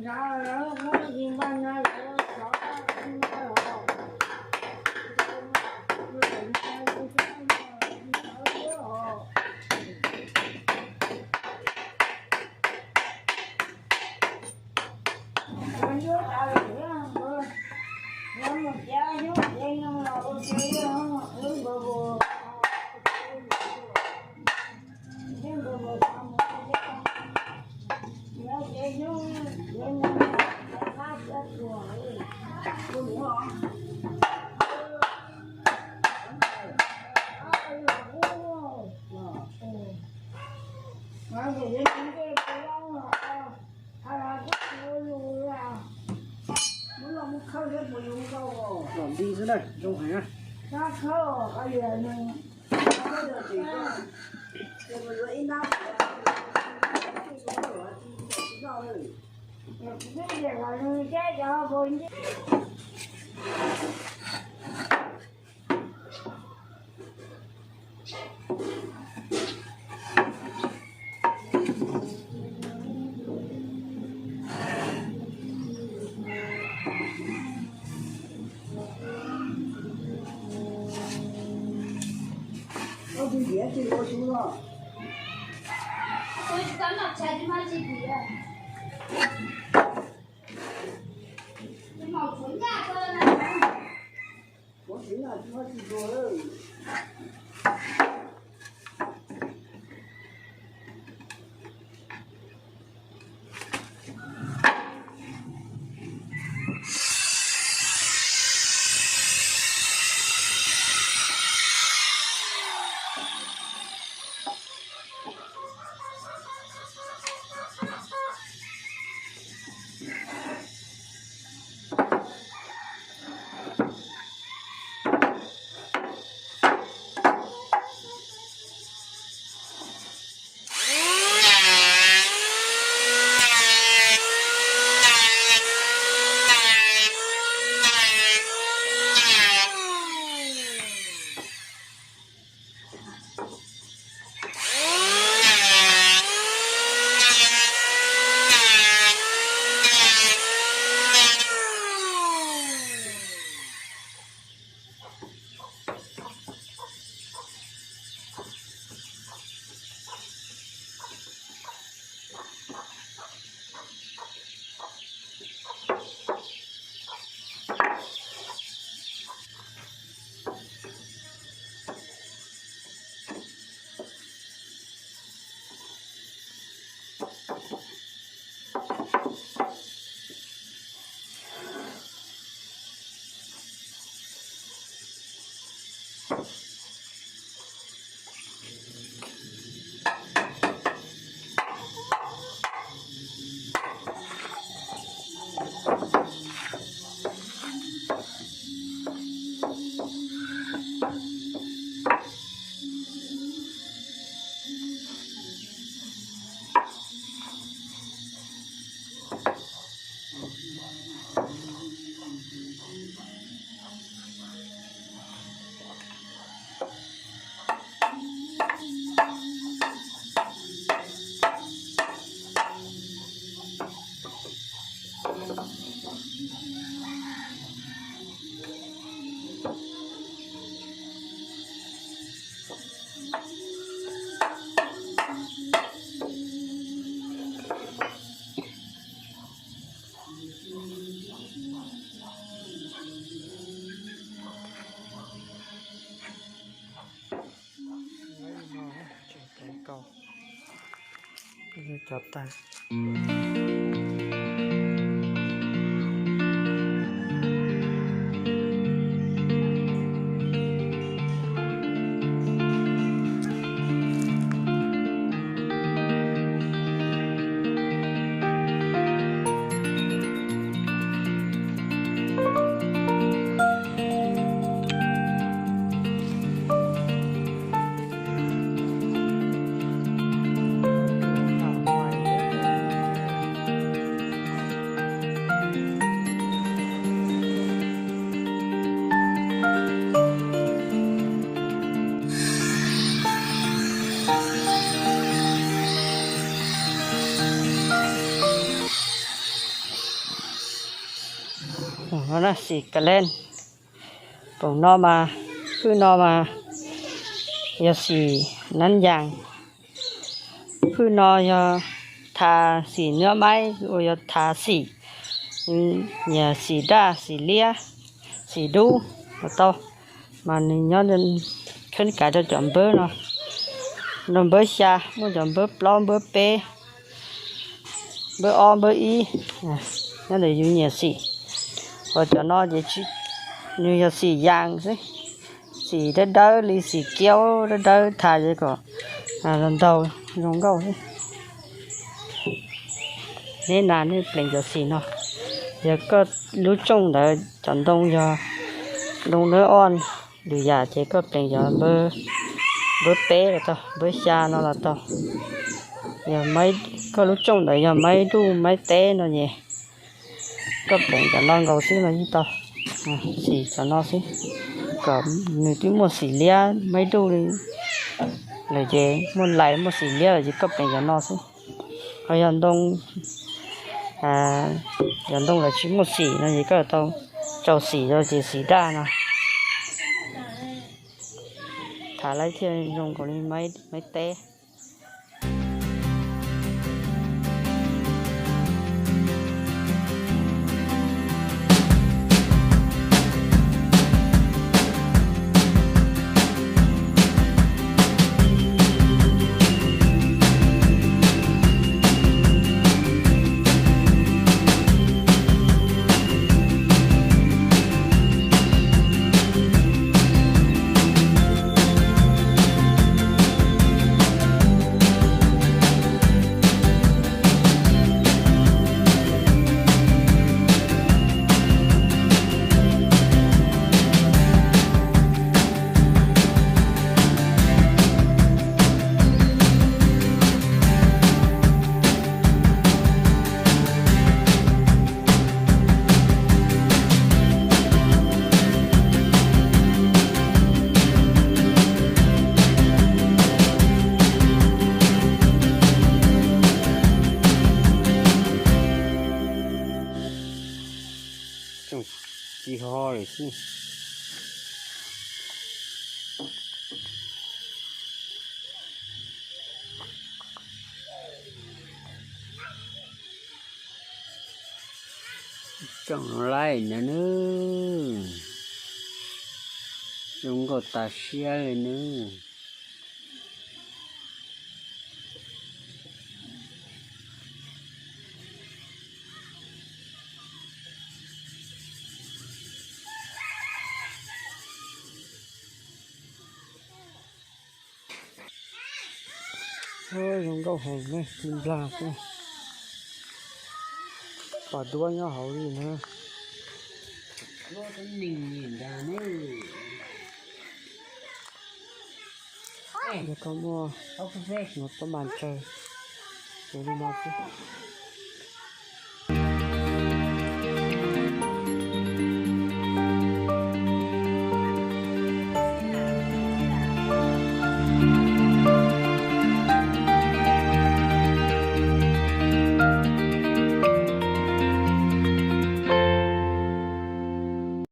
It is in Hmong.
Los nti xwb na, zoo heev na. Cov tag. Xim ka leej, poom no mas, hwj no mas yog xim nab yas. Hwj no yog thav xim nab maib uas yog thav xim, nyiam xim daj xim liab, xim dub los tau. Mas nws nyob khawb kav rau cov npawb no, npawb xya, muaj cov npawb plaub npawb peb, npawb ob npawb ib, nyob ntawm yus nyiam xim. Ho cov no ces nws yog xim yas xwb, xim dawb dawb li xim kiaub dawb dawb thav kom ntaug zoo nkauj xwb. Neb nas nej pleev cov xim no, yog koj lub tsooj ntawd cov ntoo yog ntoo dawb oj lwm yam ces koj pleev cov npawb peb los tau, npawb xya no los tau. Koj lub tsooj ntawd yog maib duj maib teb no ces koj pleev cov no nkaus xwb no yeej tau. Xim cov no xwb, kom nws twb muaj xim liab maib duj li lawm ces muaj lais muaj xim liab lawm ces koj pleev cov no xwb. Ho yog ntoo, yog ntoo lawv tsis muaj xim no ces koj tau rau xim rau ces xim daj no thav lawm thiaj zoo nkaus li maib teb. Tsis ho lawm xwb. Tsoom no laij na nawb, zoo nkauj tas siab li nawb. Zoo nkauj heev ne, ci nplag xwb. Pom duab nyob hauv li na. Yog koj muaj no koj mam tsaws, tsaws li no xwb.